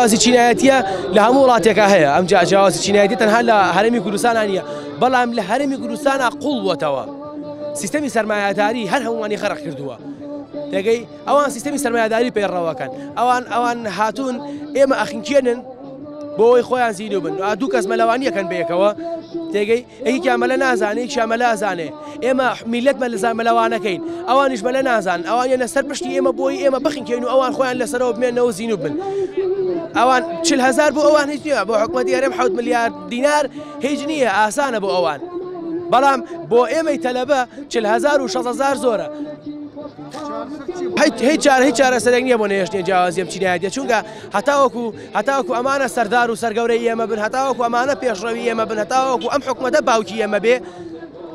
جیاوازی چینایەتیە لە هەموو وڵاتێکا هەیە، ئەم جیاوازی چینایەتی تەنها لە هەرێمی کوردستانا نییە، بەڵام لە هەرێمی کوردستانا قوڵ بووەتەوە. سیستەمی سەرمایەداری هەر هەمووانی غەرق کردووە. تێگەی ئەوان سیستەمی سەرمایەداری پەیڕەوەکەن، ئەوان ئەوان هاتوون ئێمە ئەخنکێنن بۆ ئەوەی خۆیان زیندوو بن. دوو کەس مەلەوانیەکەن بەیەکەوە، تێگەی یەکێکیان مەلە نازانێ یەکیان مەلە ئەزانێ. ئێمە میلەت مەلەوانەکەین، ئەوانیش مەلە نازان، ئەوان یەنە سەر پشتی ئێمە بۆی ئێمە بخنکێن و ئەوان خۆیان لەسەرەوە بمێنەوە زیندوو بن. ئەوان 40,000 بۆ ئەوان هیچ نییە، بۆ حکومەتی هەرێم 7 ملیار دینار هیچ نییە، ئاسانە بۆ ئەوان. بەڵام بۆ ئێمەی تەلەبە 40,000 و 60,000 زۆرە. هیچ چارە هیچ چارەسەرێک نییە بۆ نەهێشتنی جیاوازی ئەم چینایەتیە، چونکە هەتاوەکو هەتاوەکو ئەمانە سەردار و سەرگەورەی ئێمە بن، هەتاوەکو ئەمانە پێشڕەوی ئێمە بن، هەتاوەکو ئەم حکومەتە باوکی ئێمە بێ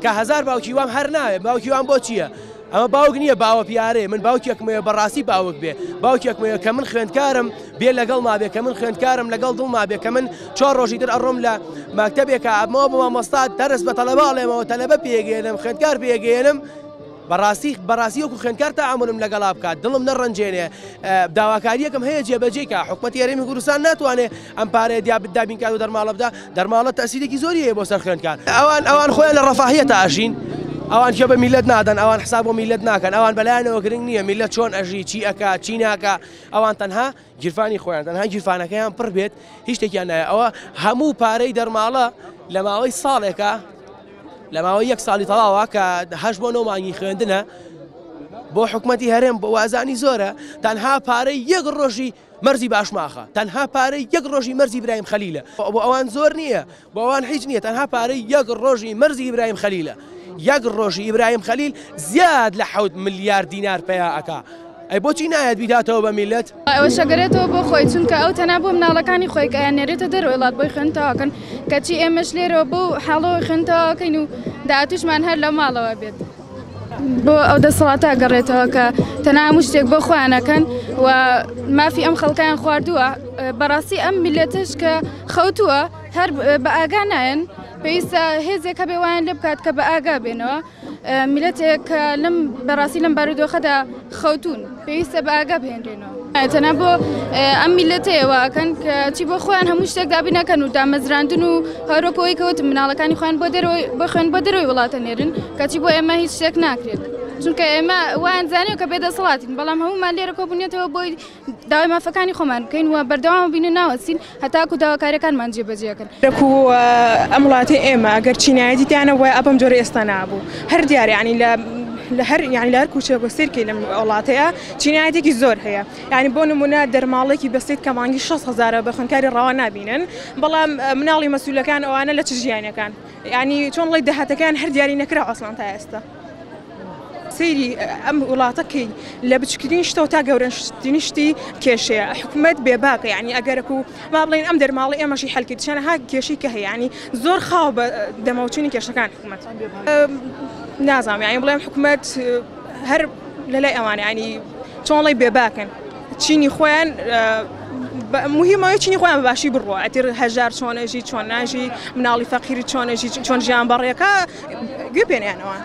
کە هەزار باوکی وام هەر ناوێ. باوکی وام بۆ چییە؟ ئەمە باوک نییە، باوە پیارێ. من باوکێکم هەیە بەڕاستی باوک بێ، باوکێکم هەیە کە من خوێندکارم بێ لەگەڵ ما بێ، کە من خوێندکارم لەگەڵ دڵما بێ، کە من 4 ڕۆژی تر ئەڕۆم لە مەکتەبێکە ئەبمەوە بۆ مامۆستا دەرس بە تەلەبە ئەڵێمەوە، تەلەبە پێگەیەنم، خوێندکار پێگەیەنم. بەڕاستی بەڕاستی وەکو خوێندکار تەعامولم لەگەڵا بکات، دڵم نەڕەنجێنێ، داواکاریەکەم هەیە جێبەجێ کە حکومەتی هەرێمی کوردستان ناتوانێ ئەم پارەیە دابین کات و دەرماڵە بدا. دەرماڵە تەسیرێکی زۆری هەیە بۆ سەر خوێندکار. ئەوان ئەوان خۆیان لە ڕەفاهیەتە ئەژین، ئەوان کێ بە میلەت نادەن، ئەوان حساب بۆ میلەت ناکەن، ئەوان بەلایەنەوە گرنگ نییە میلەت چۆن ئەژی، چی ئەکا، چی ناکا. ئەوان تەنها گیرفانی خۆیان، تەنها گیرفانەکەیان پڕ بێت، هیچ شتێکیان نایە. ئەوە هەموو پارەی دەرماڵە لە ماوەی ساڵێکە، لە ماوەی یەک ساڵی تەواوە کە 8 بۆ 9 مانگی خوێندنە بۆ حکومەتی هەرێم بۆ وازانی زۆرە، تەنها پارەی یەک ڕۆژی مەرزی باشماخە، تەنها پارەی یەک ڕۆژی مەرزی ئیبراهیم خەلیلە. بۆ ئەوان زۆر نییە، بۆ ئەوان هیچ نییە، تەنها پارەی یەک ڕۆژی مەرزی ئیبراهیم خەلیلە. یەک ڕۆژی ئیبراهیم خەلیل زیاد لە 7 ملیار دینار پەیا ئەکا. ئەی بۆچی نایەت بیداتەوە بە میلەت؟ ئەوە شەگەرێتەوە بۆ خۆی، چونکە ئەو تەنها بۆ مناڵەکانی خۆی کە ئەیاننێرێتە دەرەوەی وڵات بۆی خوێندتەواکەن، کەچی ئێمەش لێرەوە بۆ حاڵەوە خوێندتەواکەین و داهاتووشمان هەر لە ماڵەوە بێت. بۆ ئەو دەسەڵاتە گەڕێتەوە کە تەنها هەموو شتێک بۆ خۆیانەکەن و مافی ئەم خەڵکیان خواردووە. بەڕاستی ئەم میلەتش کە خەوتووە هەر بە ئاگا نایەن، پێویستە هێزێک هەبێ وایان لێ بکات کە بە ئاگا بێنەوە. میلەتێک کە لەم بەڕاستی لەم بارودۆخەدا خەوتون، پێویستە بە ئاگا بهێنرێنەوە. تەنها بۆ ئەم میلەتەیە واکەن کە چی بۆ خۆیان هەموو شتێک دابین نەکەن و دامەزراندن و هەروەکەوەی کەوتم مناڵەکانی خۆیان بۆ دەرەوەی بۆ خوێن بۆ دەرەوەی وڵاتە نێرن، کەچی بۆ ئێمە هیچ شتێک ناکرێت، چونکە ئێمە وایان زانیوە کە بێدەسەڵاتین، بەڵام هەمومان لێرە کۆبوونێتەوە بۆی داوای مافەکانی خۆمان بکەین و بەردەوام بین و ناوەستین هەتاکو داواکاریەکانمان جێبەجێکەن. وەکو ئەم وڵاتی ئێمە ئەگەر چینایەتی تیانە وایە ئەبەم جۆرە ئێستا نابوو. هەر دیارە یعنی لە لە هەر یعنی لە هەر کوچەیەک سەیرکەی لەم وڵاتەیە چینایەتێکی زۆر هەیە. یعنی بۆ نمونە دەرماڵێکی بەسیت کە مانگی 60,000 بە خوێندکاری ڕەوا نابینن، بەڵام مناڵی مەسئولەکان ئەوانە لە چ ژیانەکان، یعنی چۆن ڵی داهاتەکان هەر دیاری نەکرا ئەسڵان تا ئێستا. سەیری ئەم وڵاتە کەی لە بچکترین شتەوە تا گەورەترین شتی کێشەیە. حکومەت بێباکە، یعنی ئەگەرەکو با بڵێین ئەم دەرماڵە ئێمەشی حەل کرد، چەنەها کێشەی کە هەیە، یعنی زۆر خاو بە دەمەوچوونی کێشەکان حکومەت. نازانم یعنی بڵێم حکومەت هەر لەلای ئەوانە، یعنی چۆن ڵێ بێباکن چینی خۆیان، مهمەوەی چینی خۆیان بە باشی بڕوە. ئەتر هەژار چۆنەژی چۆن ناژی، مناڵی فەقیری چۆنەژی چۆن ژیان بەڕێکە، گوێ پێنیانەوە.